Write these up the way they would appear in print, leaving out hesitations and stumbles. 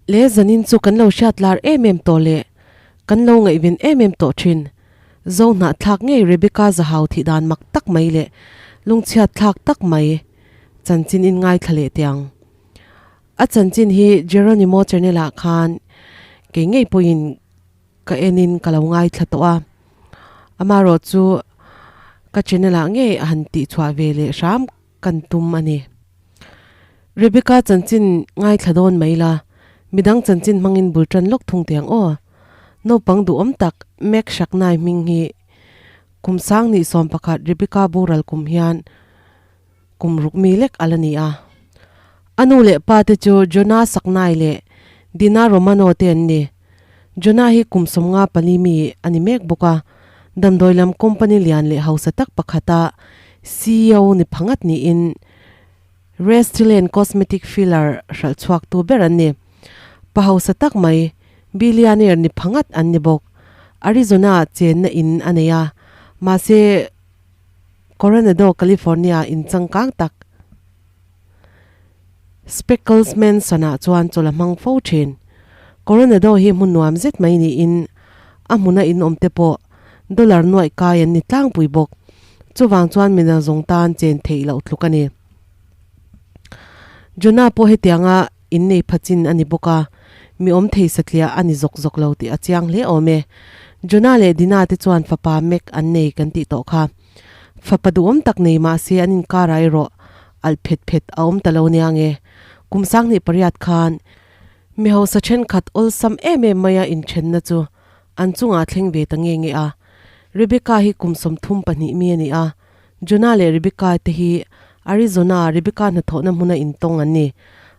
Le zanin chu kan lo hriat lar em em tawh leh kan lo ngaihven em em tawh thin. Zo hnahthlak ngei Rebecca Zahau thih dan mak tak mai leh lungchhiat thlak tak mai chanchin in ngaithla leh tiang. A chanchin hi Jeronimo channel ah khan kei ngei pawhin ka enin ka lo ngaithla tawh a, amaherawh chu ka channel ah ngei a han tihchhuah ve leh hram kan tum a ni. Rebecca chanchin ngaithla dawn mai la, midang chanchin hmangin bul tan lawk thung teh ang aw. Naupang duhawm tak Mac Shaknai hming hi kum sang nih 11 Rebecca boral kum hian kum ruk mi lek a la ni a. A nu leh pa te chu Jonah Shaknai leh Dina Romano te an ni. Jonah hi kum 54 mi a ni mek bawk a, damdawi lam company lian leh hausa tak pakhata CEO ni phangat niin Restylane cosmetic filler hralh chhuaktu ber an ni. Pa hausa tak mai, billionaire ni phangat an ni bawk. Arizona-ah chenna in a nei a, mahse Coronado, California in changkang tak Speckles Mansion-ah chuan chawlh a hmang fo thin. Coronado hi hmun nuam zet mai niin a hmuna in awm te pawh dollar nuaih kai an ni tlangpui bawk. Chuvang chuan mina zawng tan chen theih loh tluk a ni. Jonah pawh hetianga innei pha chin a ni bawk a, mi awm thei satliah a ni zawk zawk lo tih a chiang hle awm e. Jonah leh Dina te chuan fapa Mac an nei kan tih tawh kha. Fapa duhawm tak nei mahse an inkar ah erawh alh phet phet a awm ta lo nia nge. Kum 28 khan mi hausa thenkhat awlsam em em maia inthenna chu an chungah thleng ve ta nge nge a. Rebecca hi kum 32 mi a ni a, Jonah leh Rebecca te hi Arizona Rebecca hnathawhna hmuna intawng an ni.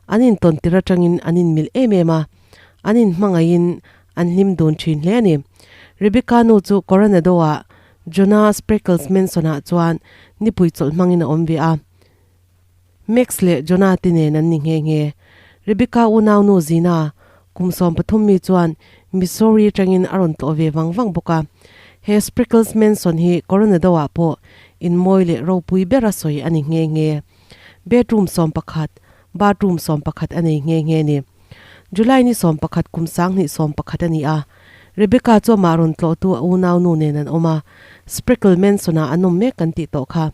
An intawn tir atangin an inmil em em a, an inhmangaihin an hlim dun thin hle a ni. Rebecca nu chu Coronado-ah Jonah Spreckels Manson-ah chuan nipui chawlh hmangin a awm ve a. Max leh Jonah te nen an ni nghe nghe. Rebecca unau nu Zina, kum 13 mi chuan Missouri atangin a rawn tlawh ve vang vang bawk a. He Spreckels Manson hi Coronado-ah pawh inmawi leh ropui bera sawi a ni nghe nghe. Bedroom 11, bathroom 11 a nei nghe nghe ni. July ni 11 kum 2011 a ni a. Rebecca chu amah rawn tlawhtu a unau nu nen an awm a, Spreckle Manson-ah an awm mek kan tih tawh kha.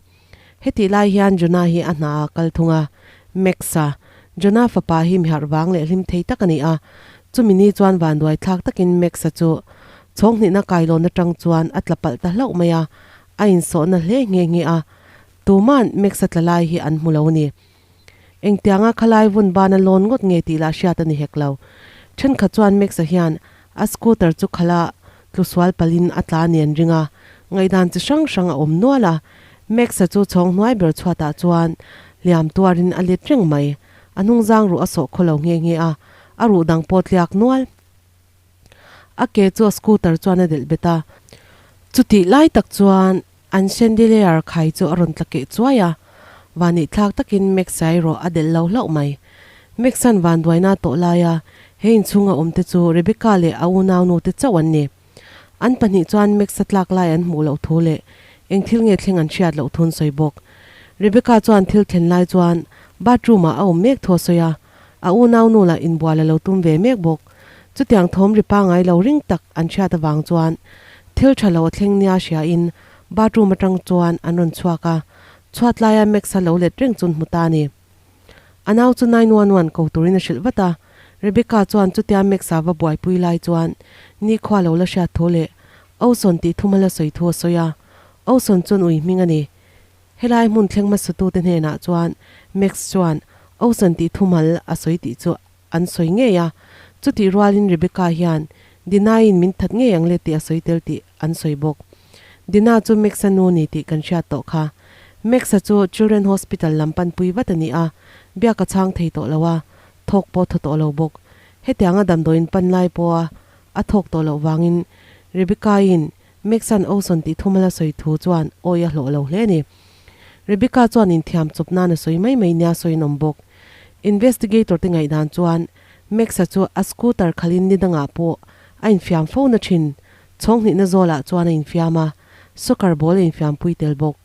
Hetih lai hian Jonah hi a hna a kal thung a, Max-a, Jonah fapa hi mi harh vang leh hlim thei tak a ni a. Chumi ni chuan vanduai thlak takin Max-a chu chhawng hnihna kailawn atang chuan a tla palh ta hlauh mai a, a insawhna hle nghe nghe a. Tuma'n Max-a tla lai hi an hmu lo a ni. Engtianga khalai vun bana lawn ngawt nge tih lah hriat a ni hek lo. Thenkhat chuan Max-a hian a scooter chu khala tlusual palhin a tla ni an ring a, ngaihdan chi hrang hrang a awm nual a. Max-a chu chhawng hnuai ber chhuatah chuan hliam tuarin a let reng mai. A hnungzang ruh a sawh khaw lo nghe nghe a, a ruh dang pawh tliak nual. A ke chu a scooter chuan a delh bet a. Chutih lai tak chuan an chandelier khai chu a rawn tla keh chuai a, vanneih thlak takin Max-a erawh a delh lo hlauh mai. Max-a'n vanduaina tawh laia he inchhunga awm te chu Rebecca leh a unaunu te chauh an ni. An pahnih chuan Max-a tlak lai an hmuh loh thu leh eng thil nge thleng an hriat loh thun sawi bawk. Rebecca chuan thil thlen lai chuan bathroom-ah a awm mek thu a sawi a, A unaunu lah inbual a lo tum ve mek bawk. Chutiang thawm ri pangai lo ring tak an hriat avang chuan thil tha lo a thleng nia hriain bathroom atang chuan an rawn chhuak a, chhuat laia Max-a lo let reng chun hmu ta a ni. A nau chu 911 ko turin a hrilh vat a, Rebecca chuan chutia Max-a va buaipui lai chuan nikhua lo la hriat thu leh Oson tih thuma la sawi thu a sawi a, Oson chuan ui hming a ni. Helai hmun thleng hmasatute hnenah chuan Max chuan Ocean tih thumal a sawi tih chu an sawi ngei a, chutih rualin Rebecca hian Dina-in min that ngei ang le tih a sawi tel tih an sawi bawk. Dina chu Max-a nu ni tih kan hriat tawh kha. Max-a chu Children Hospital lam panpui vat a ni a, biak a chhang thei tawh lo a, thawk pawh thaw tawh lo bawk. Hetianga damdawiin pan lai pawha a thawk tawh loh vangin Rebecca-in Max-a'n Oson tih thumal a sawi thu chuan awi a hlawh lo hle a ni. Rebecca chuan inthiam chawp nan a sawi mai mai nia sawiin awm bawk. Investigator te ngaihdan chuan Max-a chu a scooter khalhin ni dangah pawh a infiam fo na thin. Chhawng hnihna zawlah chuan a infiam a, soccer ball a infiam pui tel bawk.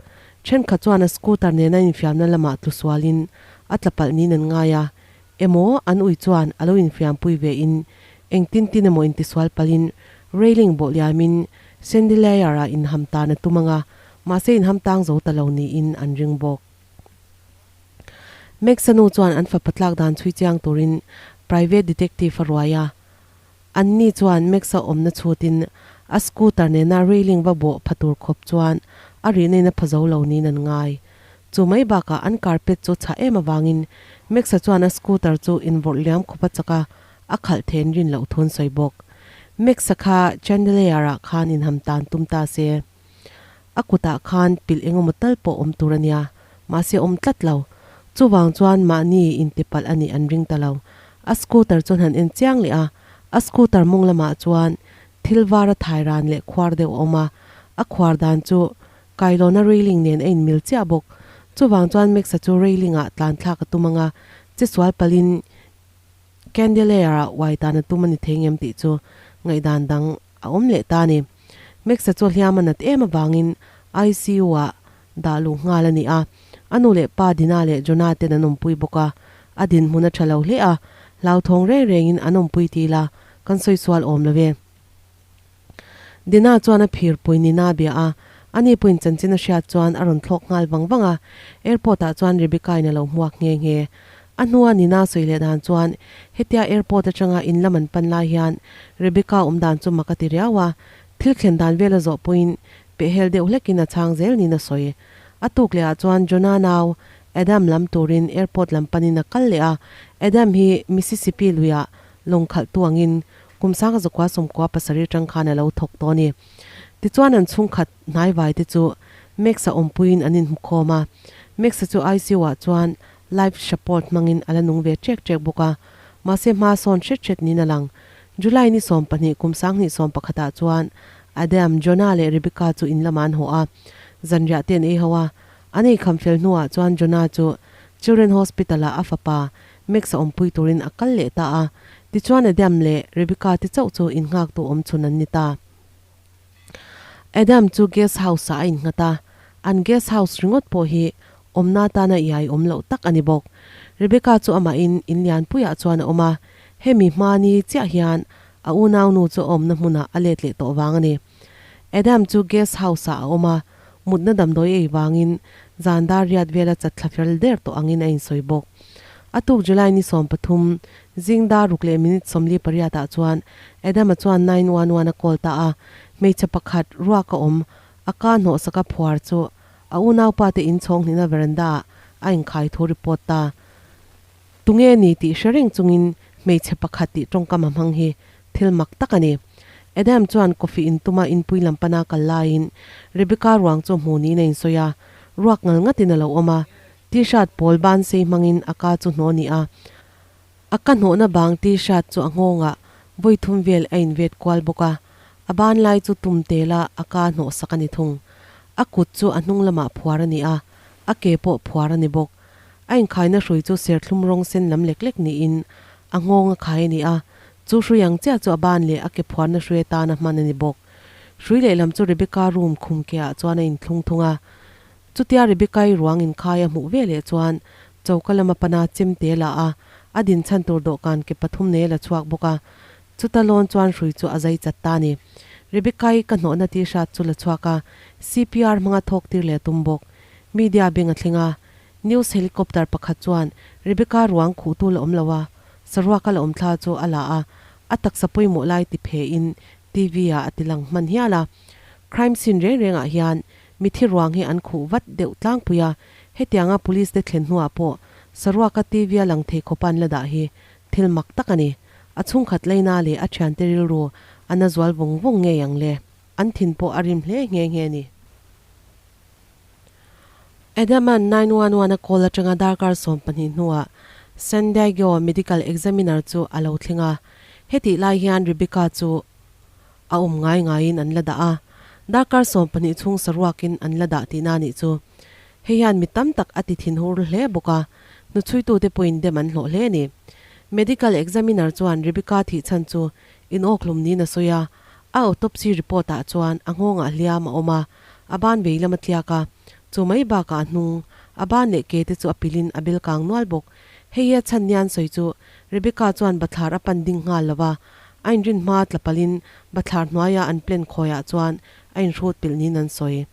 Thenkhat chuan a scooter nena infiamna lamah tlu sualin a tla palh niin an ngai a. Emaw an ui chuan a lo infiampui ve in engtin tin emaw intisual palhin railing bawh liamin chandelier-ah inham tan a tum anga mahse inham tang zo ta lo niin an ring bawk. Max-a nu chuan an fapa tlak dan chhui chiang turin private detective a ruai a. Anni chuan Max-a awmna chhutin a scooter nena railing va bawh pha tur khawp chuan a rihna in a pha zo lo niin an ngai. Chu mai bakah an carpet chu chhah em avangin Max-a chuan a scooter chu invawrh liam khawp a chak a, a khalh then rin loh thun sawi bawk. Max-a kha chandelier-ah khan inham tan tum ta se. A kutah khan pilh engemaw tal pawh awm tur a nia, mahse awm tlat lo. Chuvang chuan mahni intipalh a nih an ring ta lo. A scooter chuan han en chiang leh a, a scooter mawng lamah chuan thil var a thai ran leh khuar deuh a awm a, a khuar dan chu kailawna railing nen a inmil chiah bawk. Chuvang chuan Max-a chu railing-ah tlan thlak a tum ang a, che sual palhin Candelair-ah uai tan a tum a ni thei ngem tih chu ngaihdan dang a awm leh ta a ni. Max-a chu hliam a nat em avangin ICU-ah dah luh nghal a ni a, a nu leh pa Dina leh Jonah ten an awmpui bawk a, a dinhmun a tha lo hle a, hlauthawng reng rengin an awmpui ti ila kan sawi sual awm lo ve. Dina chuan a phirpui Nina a bia a, ani pawhin chanchin a hriat chuan a rawn thlawk nghal vang vang a, airport ah chuan Rebecca in a lo hmuak nghe nghe. A hnua Nina sawi leh dan chuan hetia airport atanga in lam an pan lai hian Rebecca awm dan chu mak a ti riau a, thil thlen dan vel a zawh pawhin pehhel deuh hlekin a chhang zel niin a sawi. A tuk leh ah chuan Jonah nau Adam lam turin airport lam panin a kal leh a, Adam hi Mississippi luiah lawng khalh tu angin Kum sanga zakua sawmkua pasarih atang khan a lo thawk tawh a ni. Tichuan an chhungkhat hnaivai te chu Max-a awmpuiin an inhmukhawm a. Max-a chu ICU ah chuan life support hmangin a la nung ve ṭek ṭek bawk a. Mahse hma sawn hret hret niin a lang. July ni 12 kum 2011 ah chuan Adam, Jonah leh Rebecca chu in lamah an haw a. Zanriah te an ei ho a. An eikham fel hnuah chuan Jonah chu Children Hospital ah a fapa Max a awmpui turin a kal leh ta a, tichuan Adam leh Rebecca te chauh chu innghaktu awm chhun an ni ta. Adam chu guest house ah a innghat a, an guest house ringawt pawh hi awmna atana iai awm loh tak a ni bawk. Rebecca chu amahin in lianpuiah chuan a awm a, hemi hmani chiah hian a unaunu chu a awmna hmunah a let leh tawh vang a ni. Adam chu guest house ah a awm a, mutna damdawi ei vangin zan dar riat vela chatthla fel der tawh angin a insawi bawk. A tuk July ni 13, zing dar ruk leh minute 48 ah chuan Adam-a chuan 911 a call ta a, hmeichhe pakhat ruak a awm, a ka hnawhsaka phuar chu a unaupa te inchhawng hnihna veranda ah a inkhai thu report ta. Tunge ni tih hre reng chungin hmeichhe pakhat tih tawngkam a hmang hi thil mak tak a ni. Adam chuan coffee in tuma inpui lam pana kal laiin Rebecca ruang chu hmu niin a insawi a, ruak ngal ngatin a lo awm a, T-shirt pawl ban sei hmangin a ka chu hnawh a ni a, a ka hnawhna bang T-shirt chu a nghawngah vawi thum vel a invet kual bawk a, a ban lai chu tum tela a ka hnawh sak a ni thung. A kut chu a hnung lamah phuar a ni a, a ke pawh phuar a ni bawk. A inkhaina hrui chu serthlum rawng sen lam lek lek niin a nghawng a khai a ni a, chu hrui ang chiah chu a ban leh a ke phuarna hrui atana hman a ni bawk. Hrui lehlam chu Rebecca room khum keah chuan a inthlung thung a. Chutia Rebecca-i ruang inkhai a hmuh ve leh chuan choka lama pana chemte la a, a din chhan tur dawhkan ke pathum nei a la chhuak bawk a. Chuta lawn chuan hrui chu a zai chat ta a ni. Rebecca-i ka hnawhna tih hrat chu la chhuak a, CPR hmanga thawk tir leh a tum bawk. Media beng a thleng a, News helicopter pakhat chuan Rebecca ruang khuhtu la awm lo a, saruaka la awm thla chu a la a, a taksa pawimawh lai ti phe in TV ah a ti lang hman hial a. Crime scene reng reng ah hian mithi ruang hi an khuh vat deuh tlangpui a, hetianga police te thlen hnuah pawh saruaka TV a lang thei khawpa an la dah hi thil mak tak a ni. A chhungkhat leina leh a thiante rilru a na zual vawng vawng ngei ang le. An thin pawh a rim hle nghe nghe a ni. Adam-a'n 911 a call atanga darkar 12 hnuah San Diego medical examiner chu a lo thleng a, hetih lai hian Rebecca chu a awm ngai ngaiin an la dah a, darkar 12 chhung saruakin an la dah tihna a nih chu. Hei hian mi tam tak a ti thinhur hle bawk a, hnuchhuitute pawhin dem an hlawh hle a ni. Medical examiner chuan Rebecca thih chhan chu inawkhlum niin a sawi a, a autopsy report-ah chuan a nghawngah hliam a awm a, A ban vei lam a tliak a, chu mai bakah a hnung, a ban leh ke te chu a pilin a bel kang nual bawk. Hei hi a chhan nia an sawi chu Rebecca chuan bathlar a pan ding nghal lo va, a inrin hma tla palhin bathlar hnuaia an plan khawiah chuan a inhrut pilh niin an sawi.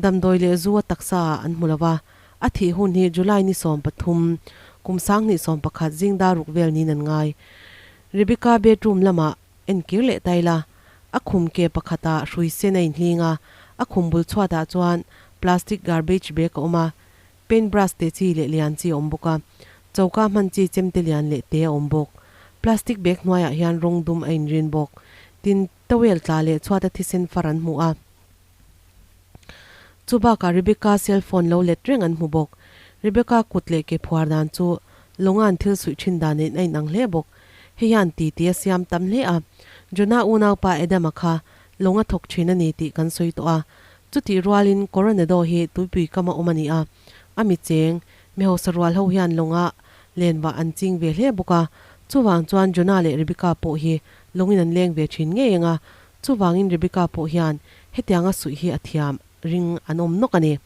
Damdawi leh zu a taksa ah an hmu lo va, a thih hun hi July ni 13, kum 2011 zing dar ruk vel niin an ngai. Rebecca bedroom lamah enkir leh ta ila, a khum ke pakhatah hrui sen a inhling a, a khum bul chhuatah chuan plastic garbage bag a awm a, paint brush te chi leh lian chi a awm bawk a, choka hman chi chemte lian leh te a awm bawk. Plastic bag hnuaiah hian rawng dum a inrin bawk. Tin, towel tla leh chhuata thisen far an hmu a. Chu bakah Rebecca cell phone lo let reng an hmu bawk. Rebecca kut leh ke phuar dan chu Longa'n thil suih thin dan in a inang hle bawk. Hei hian titi a siam tam hle a. Jonah unaupa Adam-a kha Longa thawk thin a ni tih kan sawi tawh a. Chutih rualin Coronado hi tuipui kama awm a ni a. A mi cheng, mi hausa rual ho hian Longa lenvah an ching ve hle bawk a. Chuvang chuan Jonah leh Rebecca pawh hi Lawngin an leng ve thin ngei ang a. Chuvangin Rebecca pawh hian hetianga suih hi a thiam ring an awm nawk a ni.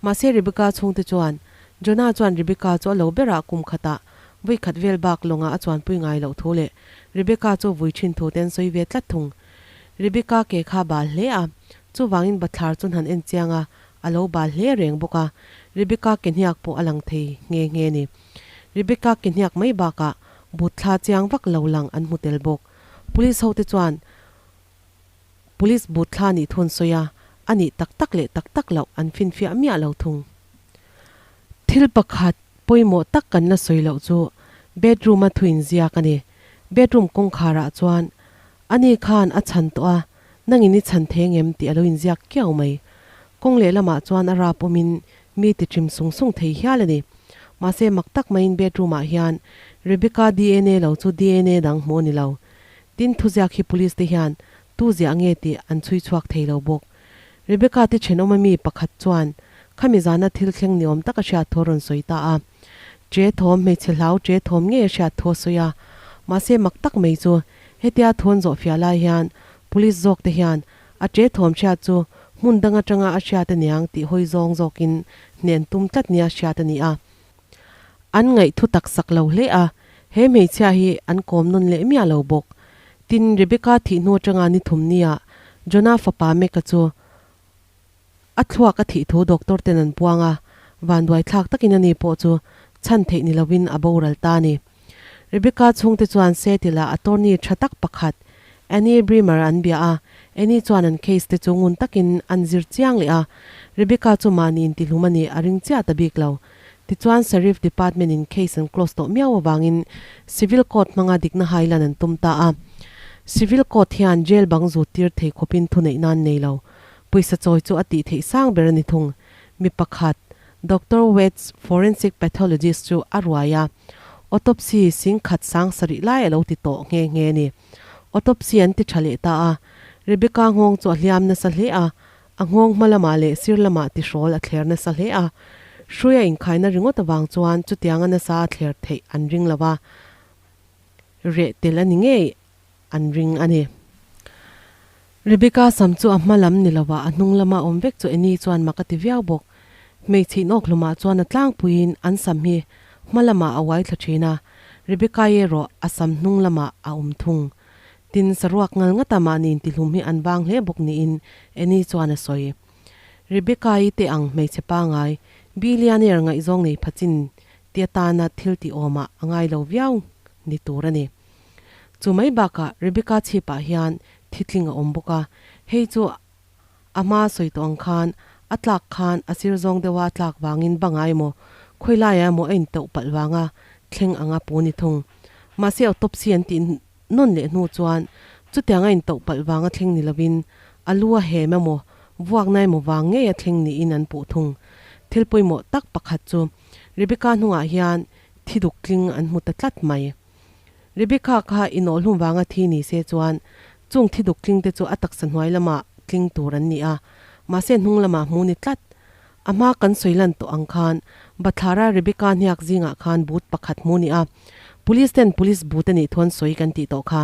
Mahse Rebecca chhungte chuan Jonah chuan Rebecca chu a lo berah kum khatah vawi khat vel bak lawngah a chuanpui ngai loh thu leh Rebecca chu vui thin thu te an sawi ve tlat thung. Rebecca ke kha bal hle a, chuvangin bathlar chu han en chiang a, a lo bal hle reng bawk a, Rebecca ke hniak pawh a lang thei nghe nghe ni. Rebecca ke hniak mai bakah but thla chiang vak lo lang an hmu tel bawk. Police hote chuan Police but thla nih thun sawi a, a nih tak tak leh tak tak loh an finfiah miah lo thung. Thil pakhat pawimawh tak kan la sawi loh chu bedroom a thuin ziak a ni. Bedroom kawngkharah chuan ani khan a chhan tawh a, nangin i chhan thei ngem tih a lo inziak kiau mai. Kawng lehlamah chuan a rap awmin mi ti ṭim sung sung thei hial a ni. Mahse mak tak maiin bedroom ah hian Rebecca dna lo chu dna dang hmuh a ni lo. Tin thuziak hi police te hian tu ziah nge tih an chhui chhuak thei lo bawk. Rebecca te thenawm a mi pakhat chuan khami zana thil thleng ni awm tak a hriat thu a rawn sawi ta a. Che thawm hmeichhe hlau che thawm ngei a hriat thu a sawi a. Mahse mak tak mai chu hetia thawn zawh fiah lai hian police zawk te hian A che thawm hriat chu hmun dang atanga a hriat aniang tih hawi zawng zawkin hnen tum tlat nia hriat a ni a. An ngaih thu tak sak lo hle a, he hmeichhia hi an kawm nawn leh miah lo bawk. Tin, Rebecca thih hnu atanga ni thum nia Jonah fapa Mecca chu a thluak a thih thu doctor ten an puang a, vanduai thlak takin ani pawh chu chhan theih ni lovin a boral ta a ni. Rebecca chhungte chuan Seattle-ah attorney tha tak pakhat, Annie Bremer an bia a. Annie chuan an case te chu ngun takin an zir chiang leh a. Rebecca chu mahni intihlum a nih a ring chiah ta bik lo. Tichuan Sheriff Department in case an close tawh miau avangin Civil Court hmanga dikna hailan an tum ta a. Civil Court hian jail bang zut tir thei khawpin thuneih nan nei lo. Pawisa chawi chu a tih theih sang ber a ni thung. Mi pakhat, Doctor Waits, forensic pathologist chu a ruai a, autopsy singkhat sang sarih lai a lo ti tawh nghe nghe a ni. Autopsy an ti tha leh ta a, Rebecca nghawng chu a hliam nasa hle a, a nghawng hma lamah leh sir lamah tihrawl a thler nasa hle a. Hrui a inkhaina ringawt avang chuan chutianga nasa a thler theih an ring lo va, reh tel a ni ngei an ring a ni. Rebecca sam chu a hma lam ni lovah a hnung lama awm vek chu Annie chuan mak a ti viau bawk. Hmeichhe inawk hlumah chuan a tlangpuiin an sam hi hma lamah a uai thla thin a, Rebecca-i erawh a sam hnung lamah a awm thung. Tin, saruak ngal ngata mahni intihlum hi an vang hle bawk niin Annie chuan a sawi. Rebecca-i te ang hmeichhe pangai, billionaire ngaihzawng nei pha chin ti atana thil tih awmah a ngai lo viau ni tur a ni. Chu mai bakah Rebecca chhipah hian thitling a awm bawk a, hei chu a hma sawi tawh ang khan a tlak khan a sir zawng deuha a tlak vangin bangah emaw khawilaiah emaw a intauh palh vanga thleng anga pu ni thung. Mahse autopsy an tih nawn leh hnu chuan chutiang a intauh palh vanga thleng ni lovin a lu a hem emaw vuakna emaw vang ngei a thleng niin an puh thung. Thil pawimawh tak pakhat chu Rebecca hnungah hian thi duk tling an hmu ta tlat mai. Rebecca kha inawhhlum vanga thi ni se chuan chung thi duk tling te chu a taksa hnuai lamah tling tur an ni a, mahse hnung lamah hmu ni tlat. A hma kan sawi lan tawh ang khan bathlara Rebecca hniak zingah khan boot pakhat hmu ni a, Police ten police boot a nih thuan sawi kan tih tawh kha.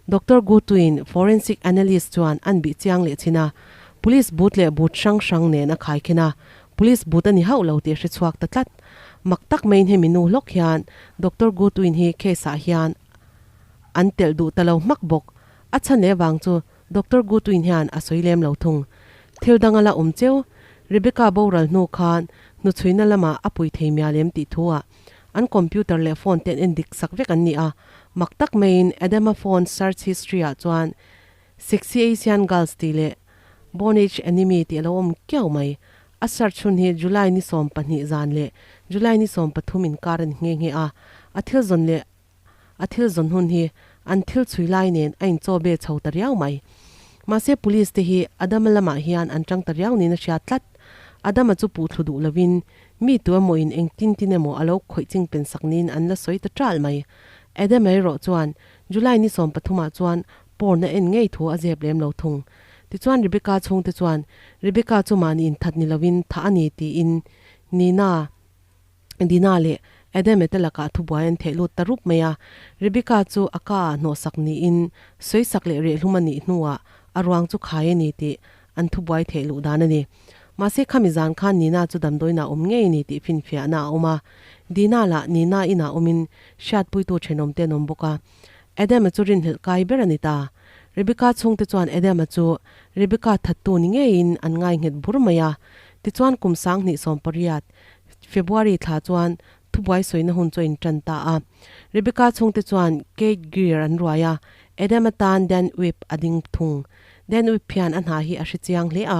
Doctor Gutuin forensic analyst chuan an bih chiang leh chin a, police boot leh boot hrang hrang nen a khai khin a, police boot a ni hauh lo tih a hre chhuak ta tlat. Mak tak maiin hemi nu hlawk hian Doctor Goodwin hi case ah hian an telh duh ta lo hmak bawk. A chhan leh vang chu Doctor Goodwin hian a sawi lem lo thung. Thil dang a la awm cheu. Rebecca boral hnu khan hnuchhuina lamah a pui thei mial em tih thu ah an computer leh phone te an en dik sak vek an ni a. Mak tak maiin Adama phone search history ah chuan Sexy Asian Girls tih leh Born Age Enemy tih a lo awm kiau mai. A search hun hi July ni 12 zan leh July ni 13 inkar a ni nghe nghe a. A thil zawn leh a thil zawn hun hi an thil chhui lai nen a inchaw be chho ta riau mai. Mahse police te hi Adama lamah hian an tang ta riau niin a hria tlat. Adama chu puh thlu duh lovin mi tu emaw in engtin tin emaw a lo khawih ching pen sak niin an la sawi ta ṭal mai. Adama erawh chuan July ni 13 ah chuan porn a en ngei thu a zep lem lo thung. Tichuan Rebecca chhungte chuan Rebecca chu mahni inthat ni lovin thah a ni tiin Nina Dina leh Adame te lakah thubuai an theh lut ta rup mai a. Rebecca chu a ka ah hnawhsak niin sawisak leh rehlum a nih hnuah a ruang chu khai a ni tih an thubuai theh luh dan a ni. Mahse khami zan khan Nina chu damdawiinah awm ngei a ni tih finfiahna a awm a. Dina lah Nina inah awmin hriatpuitu thenawm te an awm bawk a. Adama chu rinhlelh kai ber a ni ta. Rebecca chhungte chuan Adama chu Rebecca thattu ni ngeiin an ngai nghet bur mai a. Tichuan kum 2018 February thla chuan thubuai sawina hun chu a intan ta a. Rebecca chhungte chuan Kate Greer an ruai a, Adam atan Dan Webb a ding thung. Dan Webb hian a hna hi a hre chiang hle a,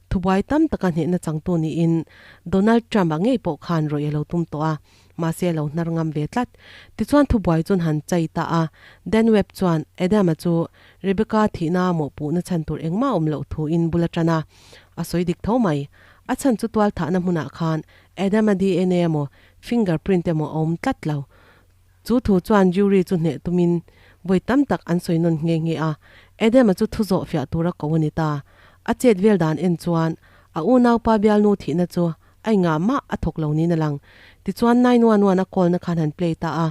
thubuai tam taka hnehna changtu niin Donald Trump-a ngei pawh khan rawih a lo tum tawh a, mahse a lo hnar ngam ve tlat. Tichuan thubuai chuan han chai ta a, Dan Webb chuan Adam-a chu Rebecca thihna mawhpuhna chhan tur engmah awm loh thuin bul a tan a, a sawi dik tho mai. A chhan chu tual thahna hmunah khan Adama DNA emaw finger print emaw a awm tlat lo. Chu thu chuan jury chu hneh tumin vawi tam tak an sawi nawn nghe nghe a, Adama chu thu zawh fiah tura ko a ni ta. A chet vel dan en chuan a unaupa bialnu thihna chu a ingah mah a thawk lo niin a lang. Tichuan 911 a call na khan han play ta a,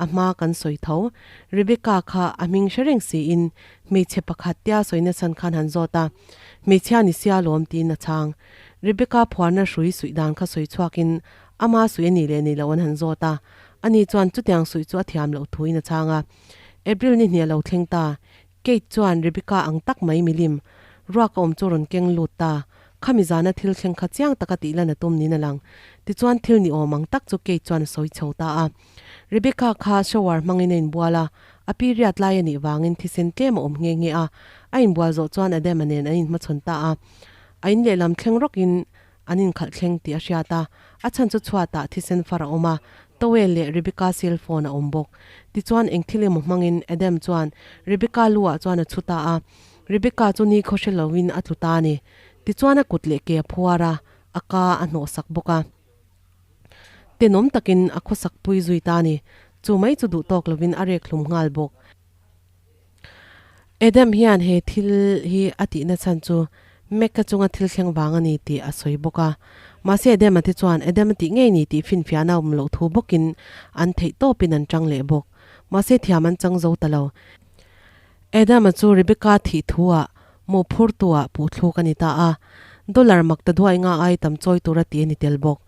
a hma kan sawi tho. Rebecca kha a hming hre reng siin hmeichhe pakhat tia sawi nachhan khan han zawt a. Hmeichhia ni sia lawm tiin a chhang. Rebecca phuarna hrui suih dan kha sawi chhuakin ama suih a nih leh nih loh an han zawt a. Ani chuan chutiang suih chu a thiam loh thuin a chhang a. April ni hnih a lo thleng ta. Kate chuan Rebecca ang tak mai milim ruak a awm chu rawn keng lut ta. Khami zana thil thleng kha chiang taka tih lan a tum niin a lang. Tichuan thil ni awm ang tak chu Kate chuan a sawi chho ta a. Rebecca kha shower hmangin a inbual a, a period lai a nih vangin thisen tlem a awm nghe nghe a. A inbual zawh chuan Adama nen an inhmachhawn ta a. A in lehlam thleng rawkin an inkhalh thleng tih a hriat a, a chhan chu chhuatah thisen far a awm a, towel leh Rebecca cell phone a awm bawk. Tichuan eng thil emaw hmangin Adam chuan Rebecca lu ah chuan a chhu ta a, Rebecca chu ni khaw hre loin a tlu ta a ni. Tichuan a kut leh ke a phuar a, a ka a hnawhsak bawk a. Tenawm takin a khawsak pui zui ta a ni. Chu mai chu duh tawk lovin a rek hlum nghal bawk. Adam hian he thil hi a tihna chhan chu Mecca chunga thil thleng vang a ni tih a sawi bawk a. Mahse Adam-a te chuan Adam-a tih ngei ni tih finfiahna a awm loh thu bawkin an theih tawpin an tang leh bawk. Mahse thiam an chang zo ta lo. Adam-a chu Rebecca thih thu-ah mawhphurtu-ah puhthluk a ni ta a. Dollar mak ta duai nga ai tam chawi tura tih a ni tel bawk.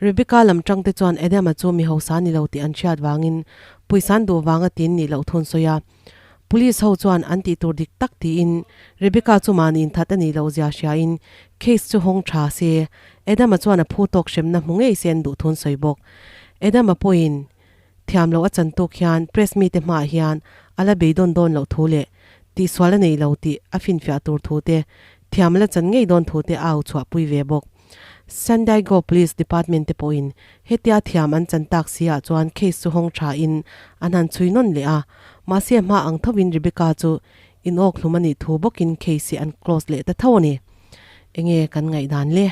Rebecca lam tangte chuan Adam-a chu mi hausa ni lo tih an hriat vangin pawisa an duh vanga tin nih loh thu an sawi a. Police ho chuan an tih tur dik tak tiin Rebecca chu mahni inthat a nih loh zia hriain case chu hawng tha se Adam-a chuan a phu tawk hremna hmu ngei se an duh thu an sawi bawk. Adam-a pawhin thiam loh a chan tuk hian press mite hmaah hian a la beidawn dawn loh thu leh tihsual a nei lo tih a finfiah tur thu te thiam a la chan ngei dawn thu te a au chhuahpui ve bawk. San Diego Police Department te pawhin hetia thiam an chan tak si ah chuan case chu hawng tha in an han chhui nawn leh a, mahse hma ang thovin Rebecca chu in awk hlum a nih thu bawkin case hi an close leh ta tho a ni. Enge kan ngaihdan le?